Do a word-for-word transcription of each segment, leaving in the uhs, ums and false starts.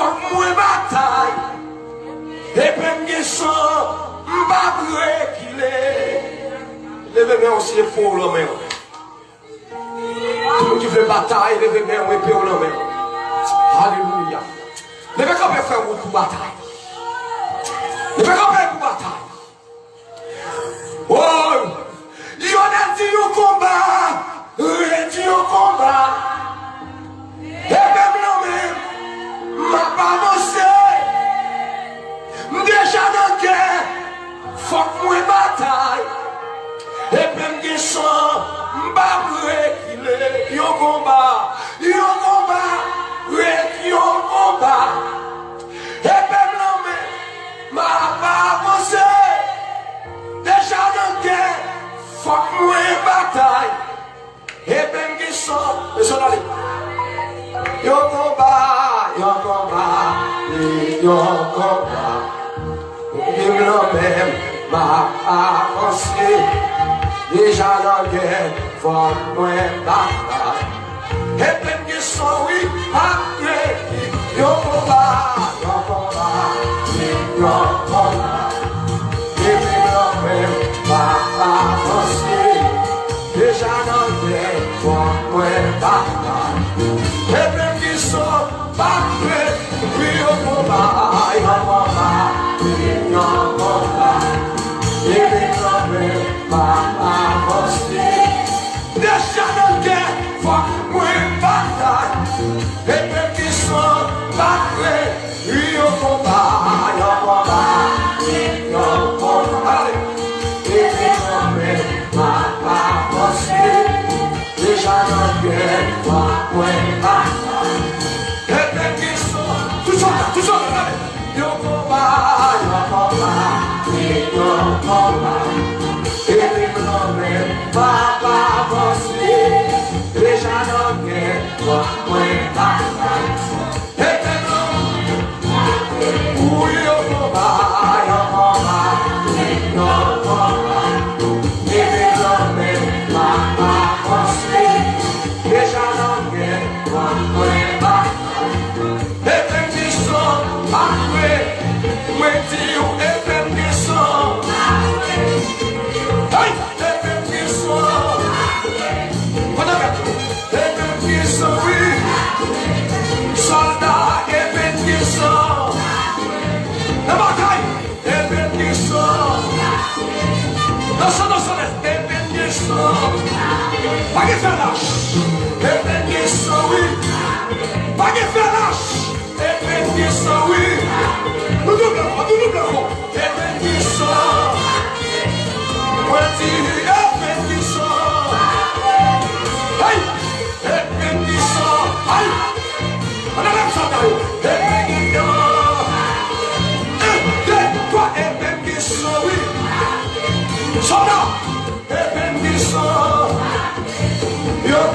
Fòk mwen batay. Epi m gen san, m p ap rekile. Leve men w si e fon w nan men w. Tout moun ki vle batay, leve men w, epe w nan men w. Alelouya. Leve kanpe, frè, wout pou batay. Leve kanpe pou batay. Woy! Lyonel di yon konba, redi yon konba. Epe m nan men, m ap avanse. M deja nan gè, fòk mwen batay. Epe m gen san, m p ap rekile. Yon konba, yon konba, redi yon konba. Epe m nan men, m ap avanse. Deja nan gè, fòk mwen batay. Epe m gen san, mesye, ale. Yon konba, yon konba, yon konba. Epe m nan men, m ap avanse. Deja nan gè, fòk mwen batay. Epe m gen san, wi, ap redi. Yon konba, yon konba, yon konba. Epe m nan men, m ap avanse. Deja nan gè, fòk mwen batay. Epe m gen san, m ap redi. Wi, yon konba, yon konba, yon konba. Epe m nan men, m ap avanse. Deja nan gè, fòk mwen batay. Epe m gen san, m ap redi. Yon konba, yon konba, yon konba. Ale. Epe m nan men, m ap avanse. Deja nan gè, fòk mwen batay. Epe m gen san, tout sòlda, tout sòlda, ale. Yon konba, yon konba, yon konba. Epe m nan men, m ap avanse. Deja nan gè, fòk mwen batay. Epe m nan men, wi, yon konba, yon konba, yon konba. Epe m nan men, m ap avanse. Deja nan gè, fòk mwen batay. Epe m gen san, m ap redi. Mwen di w, epe m gen san. Hey! Epe m gen san. Kote mèt yo? Epe m gen san, wi. Sòlda, epe m gen san. Nan batay. Epe m gen san. Nan san, nan san, epe m gen san. Pa gen fè lach. Epe m gen san, wi. Pa gen fè lach. Epe m gen san, wi. Nou double ankò, nou double ankò. Epe m gen san. Mwen di, epe m gen san. Hey! Epe m gen san. Ay! Ann ale sòlda yo. Epe m gen san. En, de, twa, epe m gen san, wi. Sòlda, epe m gen san. Yon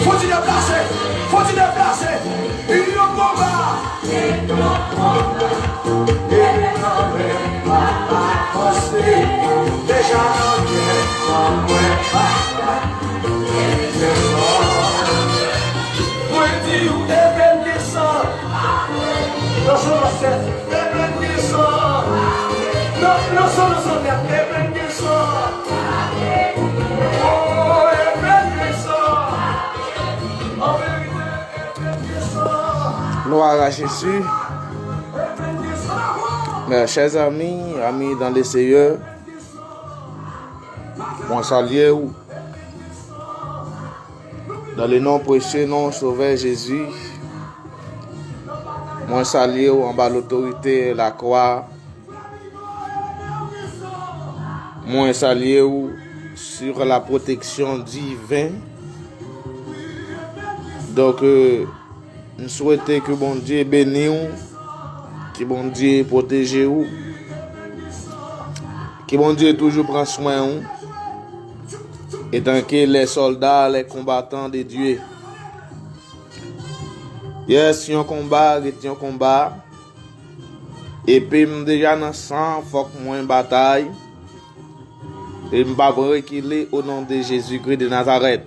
Fò ti deplase, fò ti deplase. Yon konba. Deja nan gè, mwen pa. Mwen di w, Ebenezer. Nan son nan sèt, Ebenezer. Nan, nan son nan sèt, Ebenezer. Oh, Ebenezer. An verite, Ebenezer. Glwa a Jezi. Mes chers amis, amis dans le Seigneur, mwen salye w. Dans le nom précieux, non Sovè Jezi, mwen salye w anba lotorite lakwa. Mwen salye w sur la protection divin. Donk, euh, m swete ke Bondye beni w, ke Bondye pwoteje w, ke Bondye toujou pran swen w, etan ke les soldats, les combattants de Dieu. Yes, yon konba ret yon konba. Epe m deja nan san, fòk mwen batay. E m p ap rekile o non de Jezikri de Nazarèt.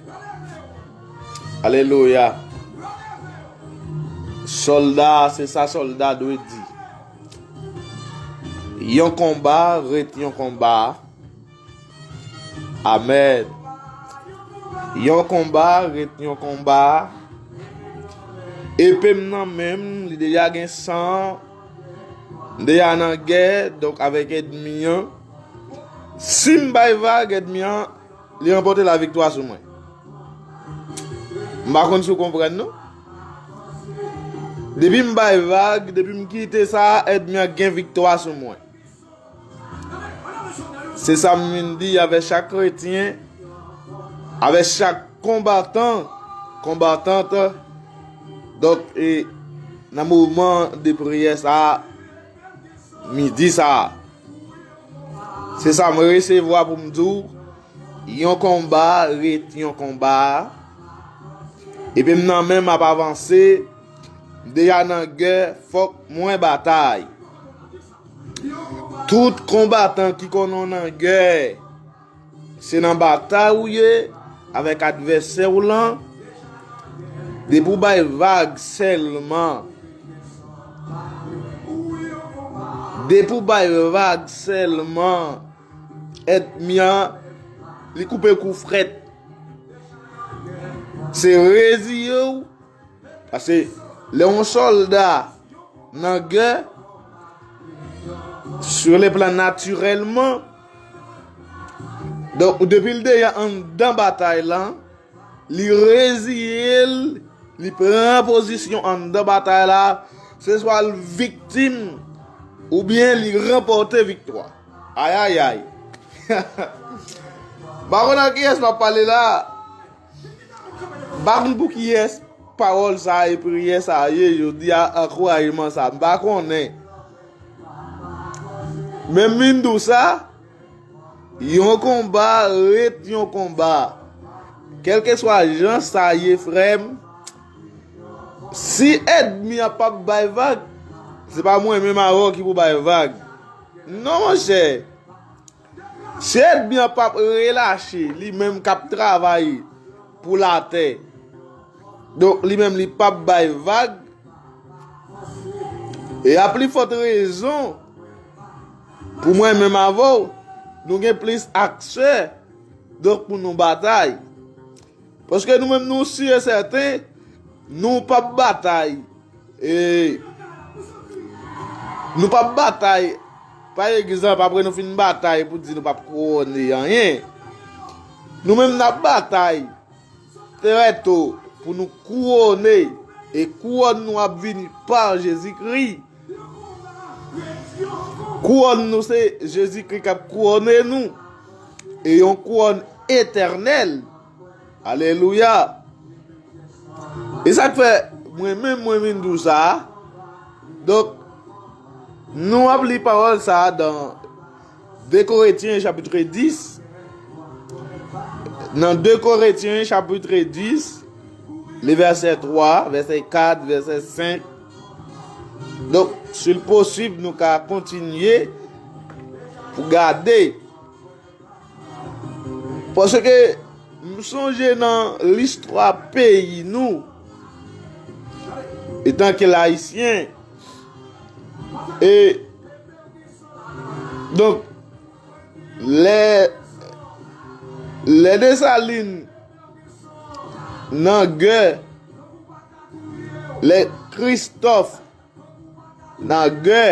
Alelouya. Sòlda, se sa sòlda dwe di. Yon konba ret yon konba. Amèn. Yon konba ret yon konba. Epe m nan men m, li deja gen san. M deja nan gè, donk, avèk ènmi an. Si m bay vag, ènmi an, li ranpòte laviktwa sou mwen. M pa konn si w konprann, non. Depi m bay vag, depi m kite sa, ènmi an gen viktwa sou mwen. Se sa m vin di avè chak kretyen, avè chak konbatan, konbatant. Donk, e, nan moman de priyè sa a, midi sa a, se sa m resevwa pou m di w, yon konba ret yon konba. Epi m nan men m ap avanse, m deja nan gè, fòk mwen batay. Tout konbatan ki konnen w nan gè, se nan batay ou ye avèk advèsè w lan. Depi w bay vag sèlman, depi w bay vag sèlman, ènmi an, li koupe kou frèt. Se reziye w, paske lè yon sòlda nan gè, sur le plan naturèlman, donk, depi l deja anndan batay lan, li reziye l, li pran pozisyon anndan batay la, se swa l viktim oubyen li ranpòte viktwa. Ayayay. M pa konn ak kiyès m ap pale la. M pa konn pou kiyès pawòl sa a e priyè sa a ye jodi a, ankourajman sa a. M pa konnen. Men m vin di w sa, yon konba ret yon konba. Kèlkeswa jan sa ye, frè m, si ènmi an p ap bay vag, se pa mwen menm avè w ki pou bay vag. Non, monchè. Si ènmi an p ap relache, li menm k ap travay pou latè. Donk, li menm, li p ap bay vag. E a pli fòt rezon, pou mwen menm avè w, nou gen plis aksè, donk, pou nou batay. Paske nou menm, nou si e sèten, nou p ap batay. E nou p ap batay, pa egzanp, apre nou fin batay pou di nou p ap kouwone anyen. Nou menm, n ap batay trè to pou nou kouwone, e kouwòn nou ap vini pa Jezikri. Kouwòn nou se Jezikri k ap kouwone nou, e yon kouwòn etènèl. Alelouya! E sa k fè mwen menm mwen vin di w sa a. Donk, nou ap li pawòl sa a dan de Korentyen chapit dis. Nan de Korentyen chapit dis, le vèsè twa, vèsè kat, vèsè senk. Donk, si l posib, nou ka kontinye pou gade. Paske m sonje nan listwa peyi nou, etanke Ayisyen, e donk, lè, lè Desalin nan gè, lè Kristòf nan gè,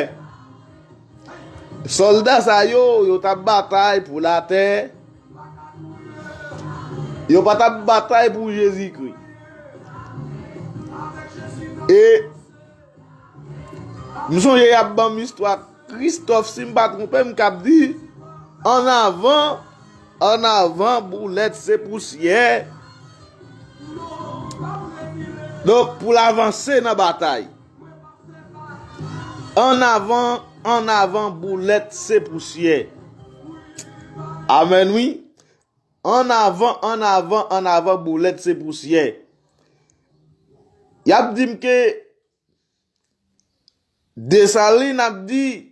sòlda sa yo, yo t ap batay pou latè. Yo pa t ap batay pou Jezikri. E m sonje y ap ban m istwa Kristòf, si m pa twonpe m, k ap di, ann avan, ann avan, boulèt se pousyè. Donk, pou l avanse nan batay. Ann avan, ann avan, boulèt se pousyè. Amèn, wi. Ann avan, ann avan, ann avan, boulèt se pousyè. Y ap di m ke Desalin ap di,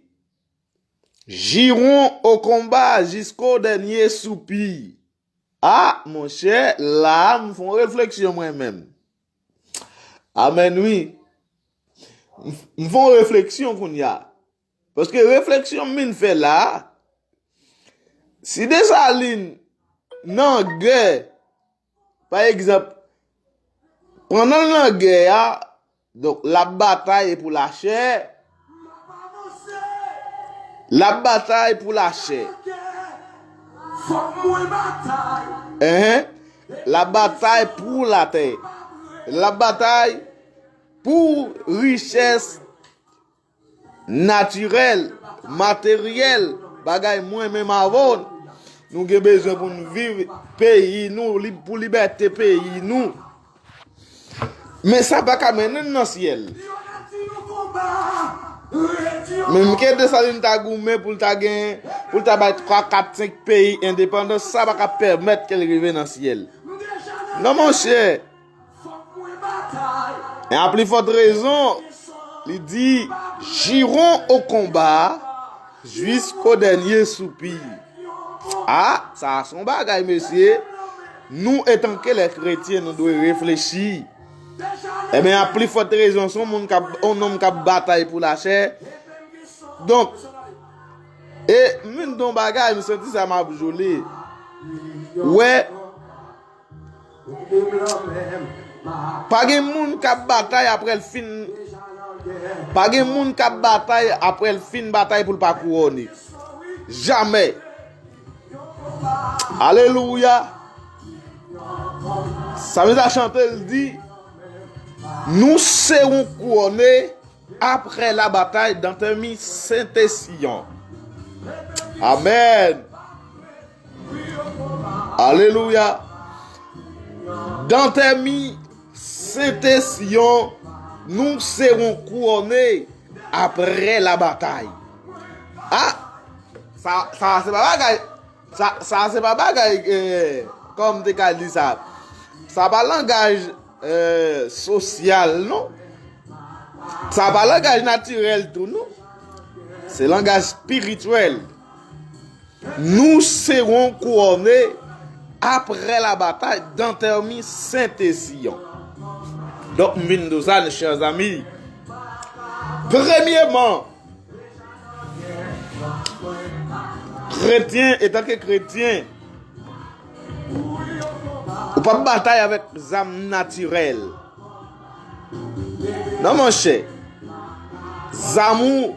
Girons au combat jusqu'au dernier soupir. A, monchè, la a, m fè yon refleksyon mwen menm. Amèn, wi. M, m fè yon refleksyon kounye a. Paske refleksyon m vin fè la a, si Desalin nan gè, pa egzanp, pandan l nan gè a, donk, l ap batay pou lachè, l ap batay pou lachè. Enhen. L ap batay pou latè. L ap batay pou richès natirèl, materyèl, bagay mwen menm avè w, nou gen bezwen pou n viv peyi nou, li-, pou libète peyi nou. Men sa pa ka mennen n nan syèl. Menm ke Desalin ta goumen pou l ta gen, pou l ta bay twa, kat, senk peyi endepandans, sa pa ka pèmèt ke l rive nan syèl. Non, monchè. E a pli fòt rezon, li di, Girons au combat jusqu'au dernier soupir. A, sa a se yon bagay, mesye. Nou, etanke lè kretyen, nou dwe reflechi. Ebyen, a pli fòt rezon, se yon moun k ap, yon nonm k ap batay pou lachè. Donk, e m vin di yon bagay, m santi sa m ap jole. Wè, pa gen moun k ap batay apre l fin. Pa gen moun k ap batay apre l fin batay pou l pa kouwone. Jamè. Alelouya. Sa mizè chante, l di, Nous serons couronnés après la bataille dans tes mains, Saint Sion. Amèn. Alelouya. Dans tes mains, Saint Sion, nous serons couronnés après la bataille. A, sa, sa se pa bagay, sa, sa se pa bagay, eh, kòman m te ka di sa? Sa pa langaj, eh, sosyal, non. Sa pa langaj natirèl tou, non. Se langaj espirityèl. Nous serons couronnés après la bataille dans tes mains, Saint Sion. Donk, m vin di w sa, chè zanmi. Premyeman, kretyen, etanke kretyen, ou p ap batay avèk zam natirèl. Non, monchè. Zam ou,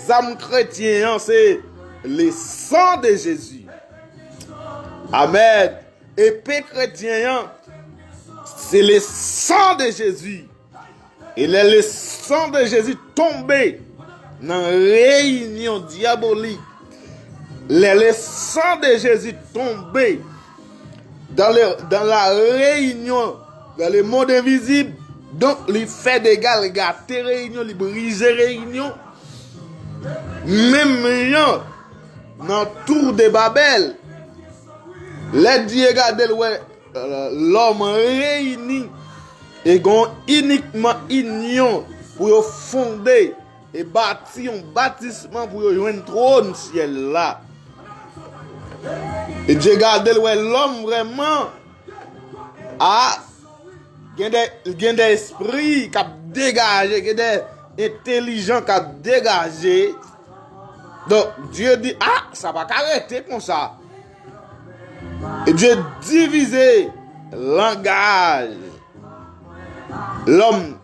zam kretyen an, se le sang de Jésus. Amèn. Epe kretyen an, se le sang de Jésus. E lè le sang de Jésus tonbe nan reyinyon dyabolik, lè le sang de Jésus tonbe dans le, dans la réunion, dans le monde invisible, donk li fè dega, li gate reyinyon, li brize reyinyon. Menm jan nan Tour de Babèl, lè Dye gade l wè, euh, lòm reyini e gen inikman inyon pou yo fonde e bati yon batisman pou yo jwenn twòn syèl la. E Dye gade l wè lòm vrèman a gen de, gen de espri k ap degaje, gen de entelijan k ap degaje. Donk, Dye di, a, sa pa ka rete konsa. E Dye divize langaj lòm.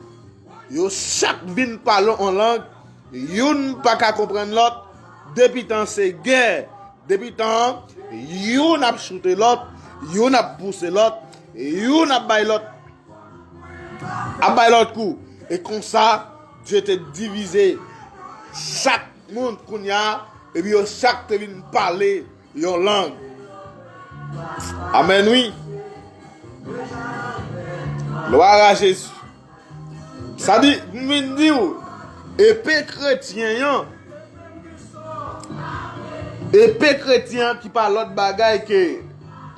Yo chak vin pale yon lang, youn pa ka konprann lòt, depi tan se gè, depi tan youn ap choute lòt, youn ap pouse lòt, youn ap bay lòt, ap bay lòt kou. E konsa, Dye te divize chak moun kounye a, epi yo chak te vin pale yon lang. Amèn, wi. Glwa a Jezi. Sa di, m vin di w, epe kretyen an, epe kretyen an ki pa lòt bagay ke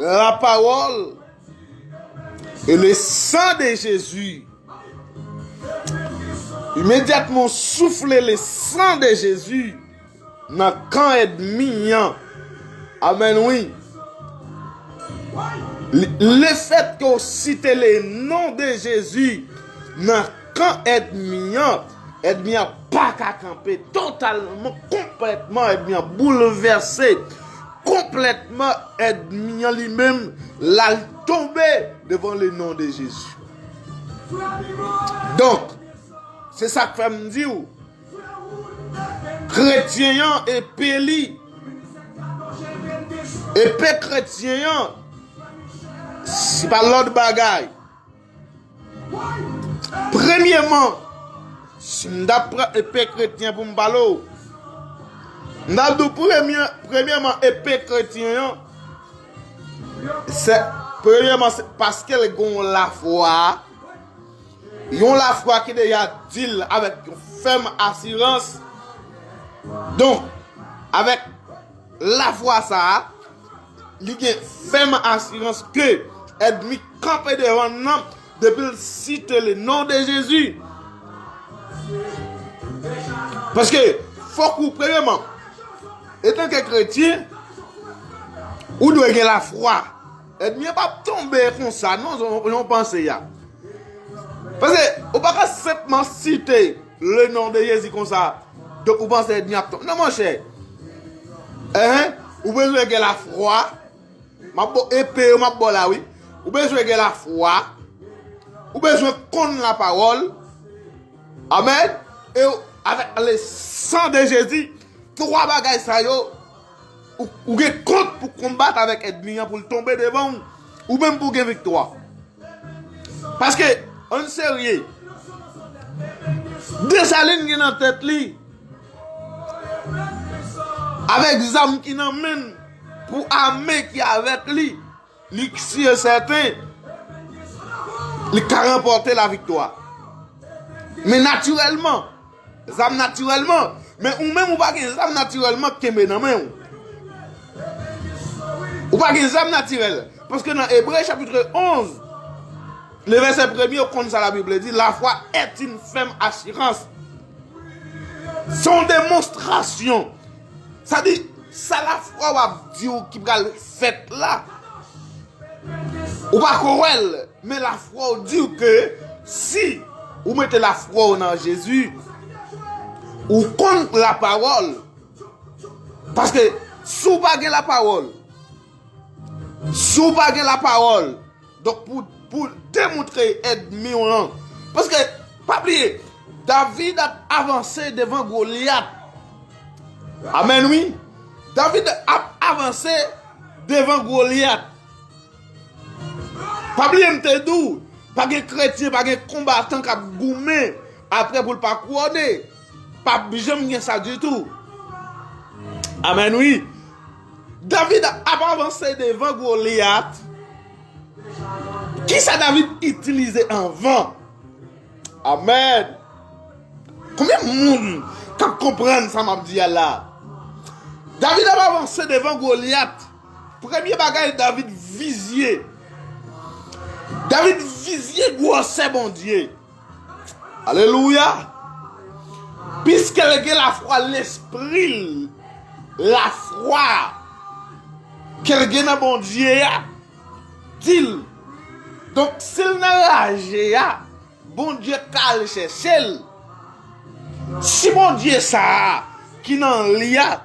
lapawòl e le sang de Jésus. Imedyatman w soufle le sang de Jésus nan kan ènmi an. Amèn, wi. Le, lefètke w site le non de Jezi nan kan ènmi an, ènmi an pa ka kanpe totalman, konplètman, ènmi an boulvèse konplètman, ènmi an li menm, l al tonbe devan le non de Jezi. Donk, se sa k fè m di w, kretyen an epe li, epe kretyen an, se pa lòt bagay. Premyeman, si m t ap pran epe kretyen pou m pale w, m t ap di w premye, premyeman, epe kretyen an, se, premyeman, se paske l gen yon lafwa, yon lafwa ki deja di l avèk yon fèm asirans. Donk, avèk lafwa sa a, li gen fèm asirans ke ènmi kanpe devan l nan depi l site le non de Jezi. Paske fòk ou, premyeman, etanke kretyen, ou dwe gen lafwa. Ènmi an p ap tonbe konsa, non, jan, jan w panse a. Paske ou pa ka senpman site le non de Jezi konsa, donk ou panse ènmi ap tonbe. Non, monchè. Enhen, ou bezwen gen lafwa. M ap ba w epe yo, m ap ba w la, wi. Ou bezwen gen lafwa. Ou bezwen konn lapawòl. Amèn. E avèk le san de Jezi, twa bagay sa yo, ou, ou gen kont pou konbat avèk ènmi an, pou l tonbe devan w, ou menm pou w gen viktwa. Paske, ann serye, Desalin gen nan tèt li, avèk zam ki nan men l, pou ame ki avèk li, li si e sèten, li ka ranpòte laviktwa. Men natirèlman, zam natirèlman, men ou menm ou pa gen zam natirèlman k kenbe nan men w. Ou pa gen zam natirèl. Paske nan Ebre chapit onz, le vèsè premye, ou konn sa Labib di, la foi est une ferme assurance. Se yon demonstrasyon. Sa di, sa lafwa w ap di w ki pral fèt la, ou pa ko wè l, men lafwa w di w ke si ou mete lafwa w nan Jezi, Ou konn lapawòl. Paske si w pa gen lapawòl, si w pa gen lapawòl, donk pou, pou demontre ènmi w lan. Paske, pa bliye, David ap avanse devan Golyat. Amèn, wi. David ap avanse devan Golyat. Pa bliye m te di w, pa gen kretyen, pa gen konbatan k ap goumen apre pou l pa kouwone. P ap janm gen sa ditou. Amèn, wi. David ap avanse devan Golyat. Kisa David itilize anvan? Amèn. Konbyen moun k ap konprann sa m ap di a la? David ap avanse devan Golyat. Premye bagay David vizye. David vizye gwosè Bondye. Alelouya! Piske l gen lafwa, lespri l, lafwa ke l gen nan Bondye a, di l. Donk, si l nan raje a, Bondye ka al chèche l. Si Bondye sa a ki nan li a,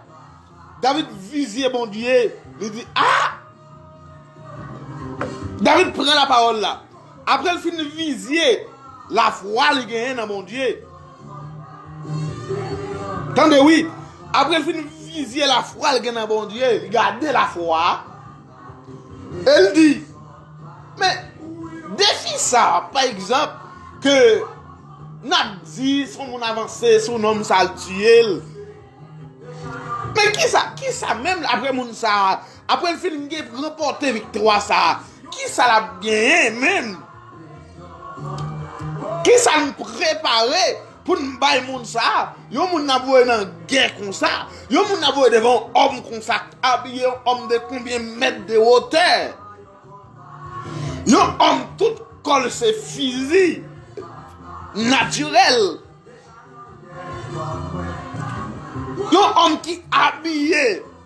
David vizye Bondye, li di, a! David pran lapawòl la. Apre l fin vizye lafwa li genyen nan Bondye. Tande wi. Apre l fin vizye lafwa l gen nan Bondye, li gade lafwa a. E l di, men, defi sa, pa egzanp, ke n ap di, si yon moun avanse sou nonm sa, l tiye l. Men kisa, kisa menm apre moun sa a, apre l fin gen ranpòte viktwa sa a, kisa l ap genyen menm? Kisa n prepare pou n bay moun sa a? Yon moun n ap voye nan gè konsa, yon moun n ap voye devan yon òm konsa, abiye yon òm de konbyen mèt de wotè? Yon òm tout kò l se fizi natirèl. Yon òm ki abiye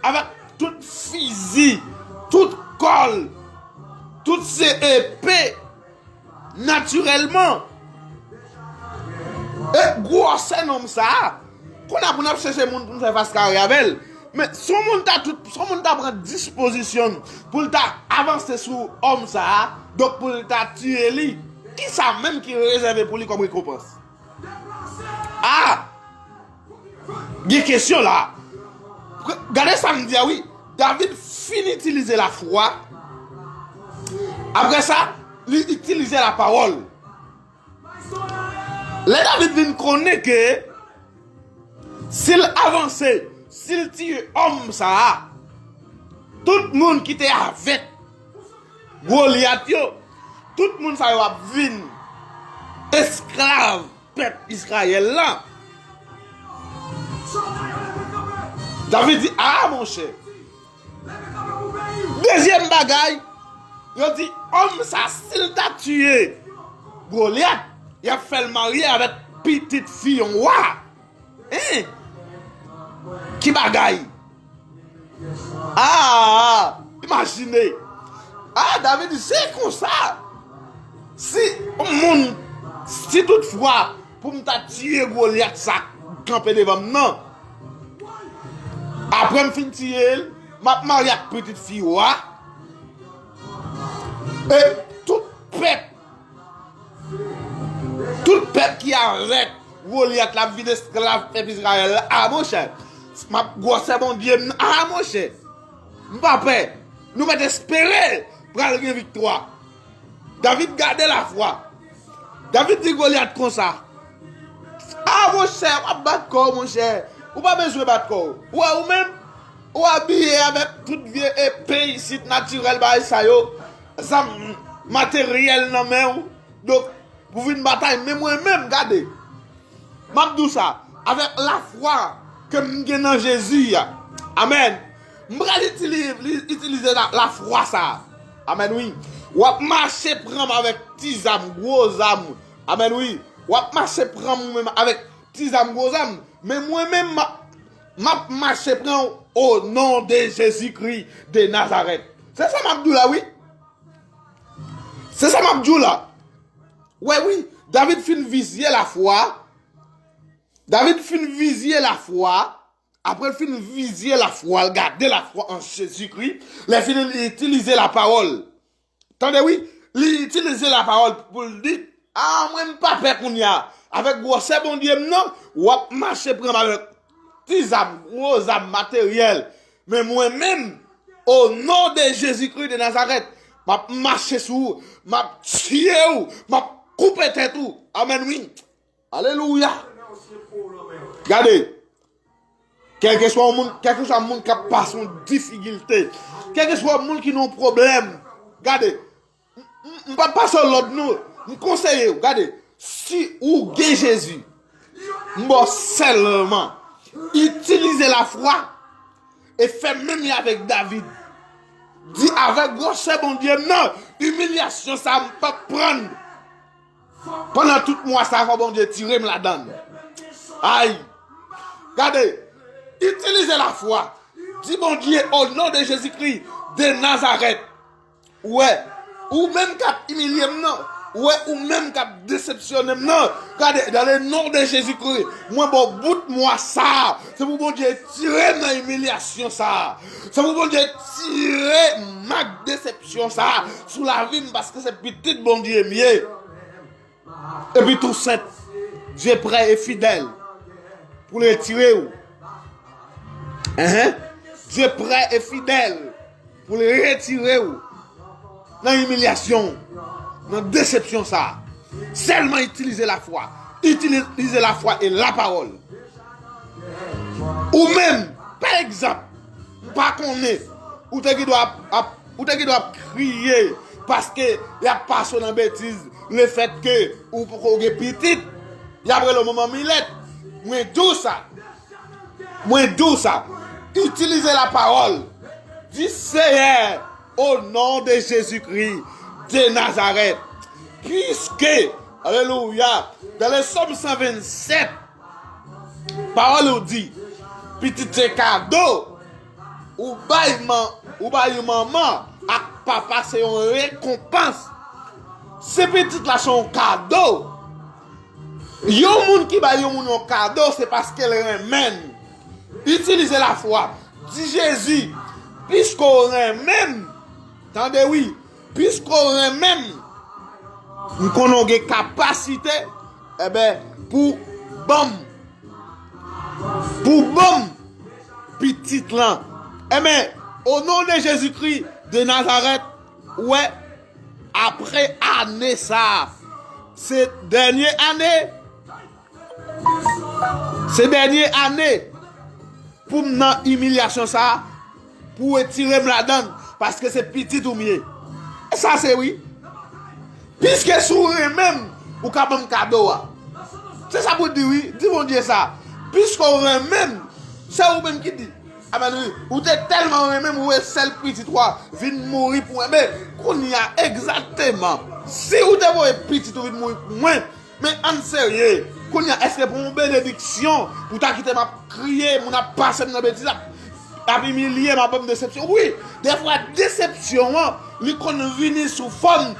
avèk tout fizi, tout kò l, tout se epe, natirèlman. E gwosè nonm sa a, kounye a pou n ap chèche moun pou n fè fas kare avè l. Men, si yon moun ta tout, si yon moun ta pran dispozisyon pou l ta avanse sou òm sa a, donk pou l ta tiye li, kisa menm ki rezève pou li kòm rekonpans? A! Gen kesyon la. Gade sa m di a wi. David fin itilize lafwa. Apre sa, li itilize lapawòl. Lè David vin konnen ke si l avanse, si l tiye òm sa a, tout moun ki te avèk Golyat yo, tout moun sa yo ap vin esklav pèp Izrayèl la. David di, a, monchè. Dezyèm bagay, yo di, òm sa, si l ta tiye Golyat, y ap fè l marye avèk pitit fi yon wa. Hein? Ki bagay? A, imajine. A, David di, se konsa. Si yon moun, si toutfwa pou m ta tiye Golyat sa k kanpe devan m nan, apre m fin tiye l, m ap marye ak pitit fi wa. E tout pèp, tout pèp ki avèk Golyat la ap vin esklav pèp Izrayèl la. A, monchè, m ap gwosè Bondye m nan. A, monchè, m pa pè. Nou mèt espere pral gen viktwa. David gade lafwa. David di Golyat konsa, a, monchè, w ap bat kò w, monchè. Ou pa bezwen bat kò w. Ou wè ou menm, ou abiye avèk tout vye epe isit, natirèl, bagay sa yo. Zam materyèl nan men w. Donk, pou vin batay, men mwen menm, gade. M ap di w sa, avèk lafwa ke m gen nan Jezi a. Amèn. M pral itili-, li-, itilize la, lafwa sa a. Amèn, wi. W ap mache pran m avèk ti zam, gwo zam. Amèn, wi. W ap mache pran m ou menm avèk ti zam, gwo zam. Men mwen menm, m ap, m ap mache pran w o non de Jezikri de Nazarèt. Se sa m ap di w la, wi. Se sa m ap di w la. Wè wi, David fin vizye lafwa. David fin vizye lafwa, apre l fin vizye lafwa, l gade lafwa an Jezikri, lè fini li itilize lapawòl. Tande wi, li itilize lapawòl pou l di, a mwen m pa pè kounye a. Avèk gwosè Bondye m nan, w ap mache pran m avèk ti zam, gwo zam, materyèl. Men mwen menm, o non de Jezikri de Nazarèt, m ap mache sou ou, m ap tiye ou, m ap koupe tèt ou. Amèn wi. Alelouya. Gade. Kèlkeswa yon moun, kèlkeswa moun k ap pase yon difikilte, kèlkeswa yon moun ki nan yon pwoblèm, gade, m- m- m pa pase w lòd non, m konseye w, gade, si ou gen Jezi, m ba w sèlman itilize lafwa e fè menm jan avèk David. Di, avèk gwosè Bondye m nan, imilyasyon sa a m p ap pran l. Pandan tout mwa sa a, fò Bondye tire m ladan l. Ay! Gade, itilize lafwa. Di Bondye, o non de Jezikri de Nazarèt. Ou wè, ou menm k ap imilye m nan, ou wè, ou menm k ap desepsyonnen m nan, gade, dans le nom de Jésus-Christ, mwen ba w bout mwa sa a. Se pou Bondye tire m nan imilyasyon sa a. Se pou Bondye tire mak desepsyon sa a sou lavi m, paske se pitit Bondye m ye. Epi tou sent, Dye prè e fidèl pou l retire w. Enhen. Dye prè e fidèl pou l retire w nan imilyasyon, nan desepsyon sa a. Sèlman itilize lafwa. Itilize lafwa e lapawòl. Ou menm, pa egzanp, m pa konnen, ou te gen dwa ap, ap, ou te gen dwa ap kriye paske y ap pase w nan betiz, lefètke ou poko gen pitit, y ap rele w manman milèt. Mwen di w sa. Mwen di w sa. Itilize lapawòl. Di, Seyè, o non de Jezikri de Nazarèt, piske, alelouya, dans le Psaume cent vingt-sept, pawòl ou di, pitit se kado ou bay man, ou bay yon manman ak papa, se yon rekonpans. Si pitit la se yon kado, yon moun ki bay yon moun yon kado, se paske l renmen l. Itilize lafwa. Di, Jezi, piske w renmen m, tande wi, piske w renmen m, m konnen w gen kapasite, enben, pou ban m, pou ban m pitit lan. Enben, o non de Jezikri de Nazarèt, ou wè, apre ane sa a, se dènye ane, se dènye ane pou m nan imilyasyon sa a, pou w retire m ladan l, paske se pitit ou m ye. E sa se wi. Piske si w renmen m, ou ka ban m kado a. Se sa pou w di wi, di Bondye sa. Piske w renmen m, se ou menm ki di. Amèn wi. Ou te tèlman renmen m, ou voye sèl pitit ou a vin mouri pou mwen. Men kounye a, egzakteman, si ou te voye pitit ou vin mouri pou mwen, men ann serye. Kounye a, èske pou yon benediksyon, pou ta kite m ap kriye, moun ap pase m nan betiz, ap, ap imilye m, ap ban m desepsyon? Wi, dèfwa desepsyon an, li konn vini sou fòm,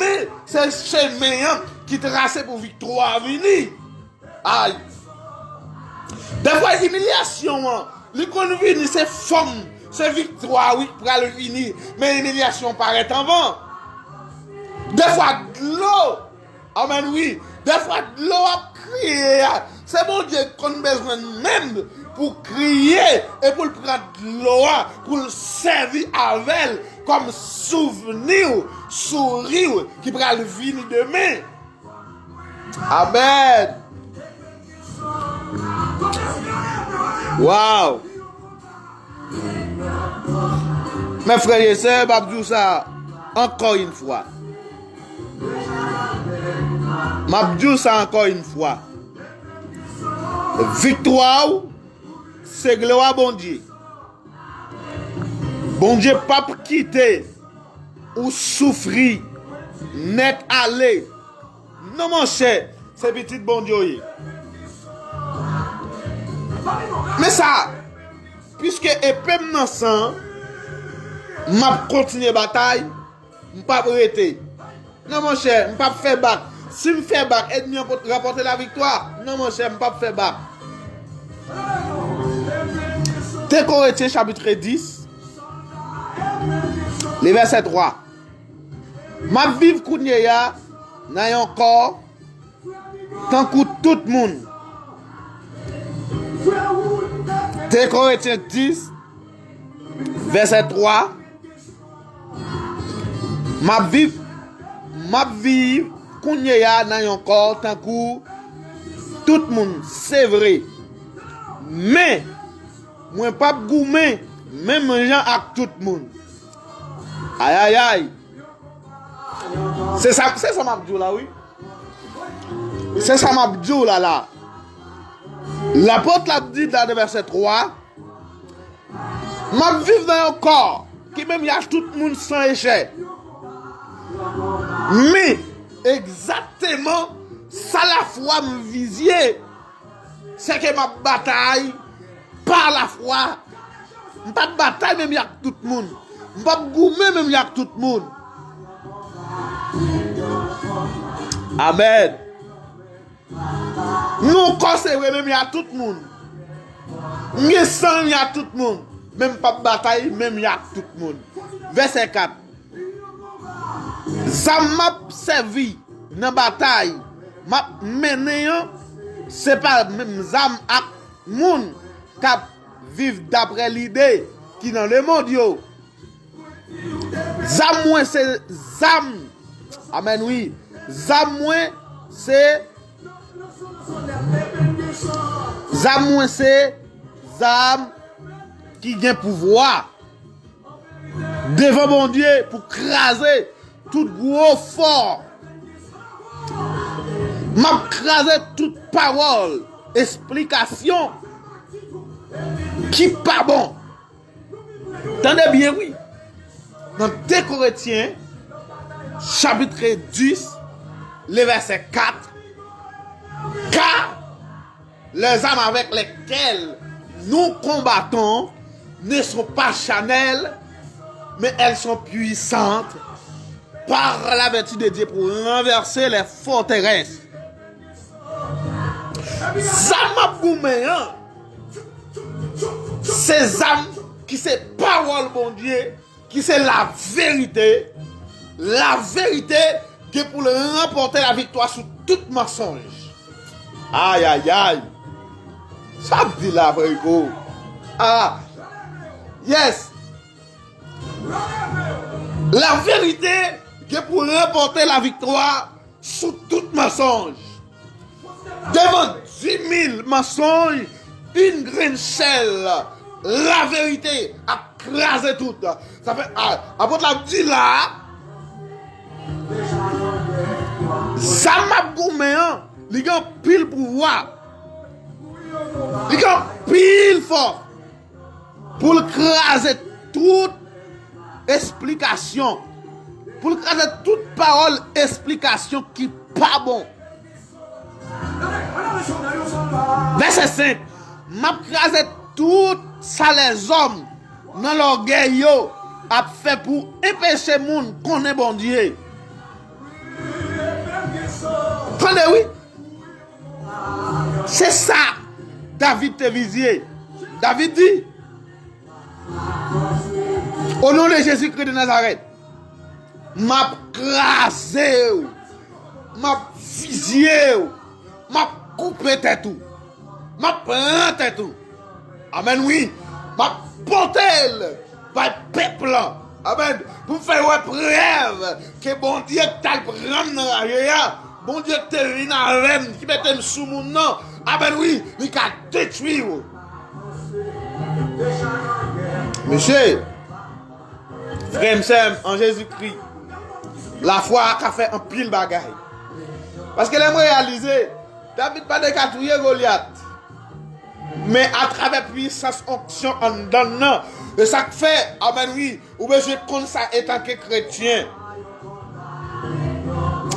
men se chemen an ki trase pou viktwa a vini. Ay! Dèfwa imilyasyon an, li konn vini, se fòm, se viktwa, wi, k pral vini, men imilyasyon parèt anvan. Dèfwa dlo, amèn, wi, dèfwa dlo ap kriye a, se Bondye k konn bezwen menm pou kriye e pou l pran dlo a, pou l sèvi avè l kòm souvni, souri ki pral vini demen. Amèn. Wow. Men frè e sè, m ap di w sa ankò yon fwa. M ap di w sa ankò yon fwa. Viktwa w se glwa Bondye. Bondye p ap kite ou soufri nèt ale. Non, monchè, se pitit Bondye w ye. Men sa, piske epe m nan san, m ap kontinye batay, m p ap rete. Non, monchè, m p ap fè bak. Si m fè bak, ènmi an pot- ranpòte laviktwa? Non, monchè, m p ap fè bak. De Korentyen chapit dis, le vèsè twa. M ap viv kounye a nan yon kò tankou tout moun. De Korentyen dis, vèsè twa. M ap viv, m ap viv kounye a nan yon kò tankou tout moun, se vre. Men, mwen p ap goumen menm jan ak tout moun. Ayayay! Se sa, se sa m ap di w la, wi. Se sa m ap di w la, la. Lapot la ap di nan vèsè twa, m ap viv nan yon kò ki menm jan ak tout moun san echè. Men, egzakteman sa lafwa m vizye, se ke m ap batay pa lafwa. M p ap batay menm jan ak tout moun. M p ap goumen menm jan ak tout moun. Amèn. M nan yon kò, se vre, menm jan ak tout moun. M gen san menm jan ak tout moun. Men m p ap batay menm jan ak tout moun. Vèsè kat. Zam m ap sèvi nan batay m ap mennen an, se pa menm zam ak moun k ap viv dapre lide ki nan lemonn yo. Zam mwen se zam. Amèn, wi. Zam mwen se, zam mwen se zam ki gen pouvwa devan Bondye pou kraze tout gwo fò. M ap kraze tout pawòl esplikasyon ki pa bon. Tande byen, wi. Nan de Korentyen, chapit dis, le vèsè kat, car les armes avec lesquelles nous combattons ne sont pas charnelles, mais elles sont puissantes par la vertu de Dieu pour renverser les forteresses. Zam m ap goumen an, se zam ki se pawòl Bondye, ki se laverite. Laverite gen pou l ranpòte laviktwa sou tout mansonj. Ayayay! Sa ap di la, frè Rico? Ah! Yes! Laverite gen pou ranpòte laviktwa sou tout mansonj. Devan dis mil mansonj, yon grenn sèl laverite ap kraze tout. Sa fè, a, apot la ap di la, zam m ap goumen an, li gen anpil pouvwa. Li gen anpil fòs. Pou l kraze tout esplikasyon, pou l kraze tout pawòl esplikasyon ki pa bon. Vèsè senk, m ap kraze tout sa lèzòm nan lògèy yo ap fè pou enpeche moun konnen Bondye. Tande wi. Se sa David te vizye. David di, au nom de Jésus-Christ de Nazareth, m ap kraze w, m ap fizye w, m ap koupe tèt ou, m ap pran tèt ou. Amèn, wi. M ap pote l bay pèp lan. Amèn. Pou m fè yo wè prèv ke Bondye k t al pran m nan raje a, Bondye k te vin avè m, ki mete m sou moun nan. Amèn, wi. Li ka detwi w. Mesye, frè m, sè m an Jezikri, lafwa a ka fè anpil bagay. Paske lè m reyalize, David pa te ka touye Golyat. Men atravè pwisans onksyon anndan l nan, e sa k fè, amèn, wi, ou bezwen konn sa etanke kretyen.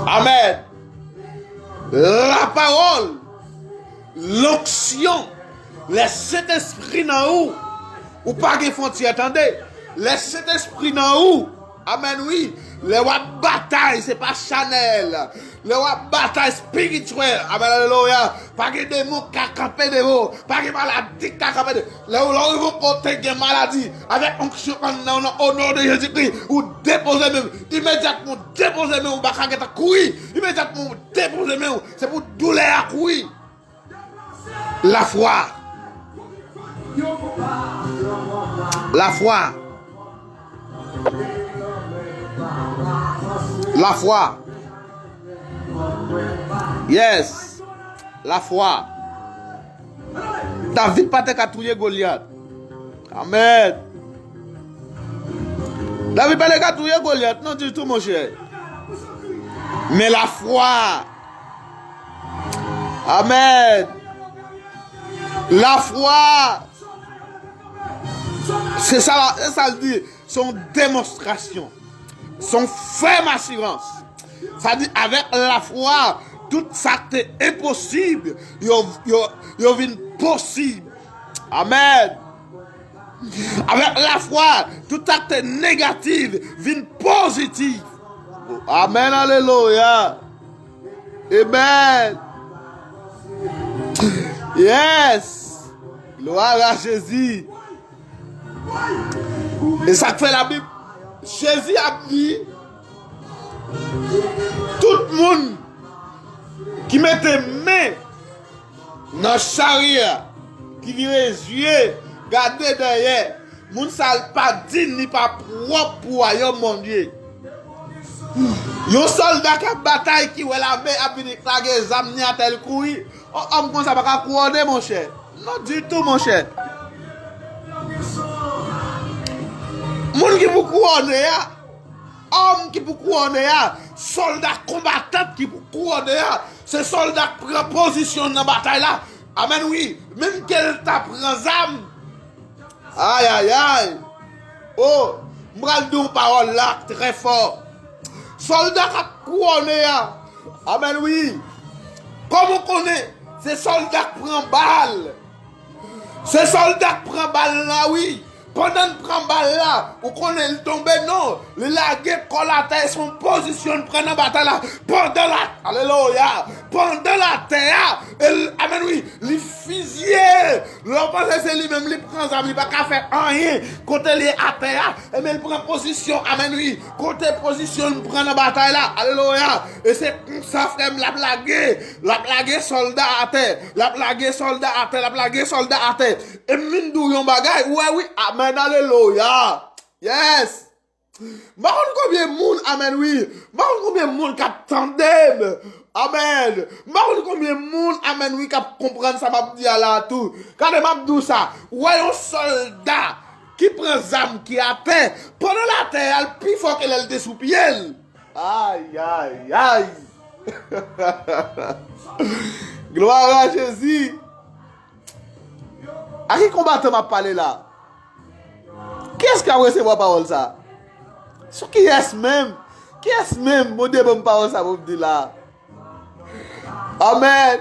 Amèn. Lapawòl, lonksyon, lè Sentespri nan ou, ou pa gen fwontyè, tande. Lè Sentespri nan ou, amèn, wi, Lè w ap batay, se pa chanèl. Lè w ap batay espirityèl, amèn, alelouya, pa gen demon k ka kanpe devan w. Pa gen maladi k ka kanpe devan w. Lè w, lè w rive yon kote gen maladi, avèk onksyon anndan w nan, o non de Jezikri, ou depoze men w. Imedyatman, ou depoze men w, ou pa ka gentan kouri. Imedyatman, ou depoze men w. Se pou doulè a kouri. Lafwa. Lafwa. Lafwa. Yes. Lafwa. David pa te ka touye Golyat. Amèn. David pa te ka touye Golyat, non, ditou, monchè. Men lafwa. Amèn. Lafwa. Se sa, se sa l di. Se yon demonstrasyon. Se yon fèm asirans. Sa di, avèk lafwa, tout sa k te enposib, yo, yo, yo vin posib. Amèn. Avèk lafwa, tout sa k te negatif vin pozitif. Amèn, alelouya. Amèn. Yes. Glwa a Jezi. E sa k fè Labib, Jezi ap di, tout moun ki mete men nan charye a, ki vire zye gade dèyè, moun sa a pa diy ni pa pwòp pou wayòm Bondye. Yon sòlda k ap batay ki wè lame ap vini lage zam ni atè l kouri, yon òm konsa pa ka kouwone, monchè. Non, ditou, monchè. Moun ki pou kouwone a, òm ki pou kouwone a, sòlda konbatan ki pou kouwone a, se sòlda k pran pozisyon nan batay la. Amèn, wi. Menm ke l ta pran zam. Ay, ay, ay. O, m pral di yon pawòl la trè fò. Sòlda k ap kouwone a. Amèn, wi. Kòman w konnen? Se sòlda k pran bal. Se sòlda k pran bal la, wi. Pandan l pran bal la, ou konnen l tonbe, non. Li lage kò l atè, e se yon pozisyon l pran nan batay la. Pandan l, alelouya. Pandan l atè a, e l, amèn, wi. Li fizye. Lè w panse se li menm, li pran zam, li pa ka fè anyen. Kote li atè a, ebyen, li pran pozisyon. Amèn, wi. Kote pozisyon li pran nan batay la. Alelouya. E se konsa, frè m, l ap lage. L ap lage sòlda atè. L ap lage sòlda atè. L ap lage sòlda atè. E m vin di w yon bagay. Ou wè, wi. Amèn. Alelouya. Yes. M pa konn konbyen moun, amèn, wi. M pa konn konbyen moun k ap tande m. Amèn. M pa konn konbyen moun, amèn, wi, k ap konprann sa m ap di a la tou. Gade, m ap di w sa. Ou wè yon sòlda ki pran zam ki atè, pandan l atè a, l pi fò ke lè l te sou pye l. Ay, ay, ay. Glwa a Jezi. A ki konbatan m ap pale la? Kiyès ki ap resevwa pawòl sa? Sou kiyès menm? Kiyès menm Bondye ban m pawòl sa pou m di la? Amèn.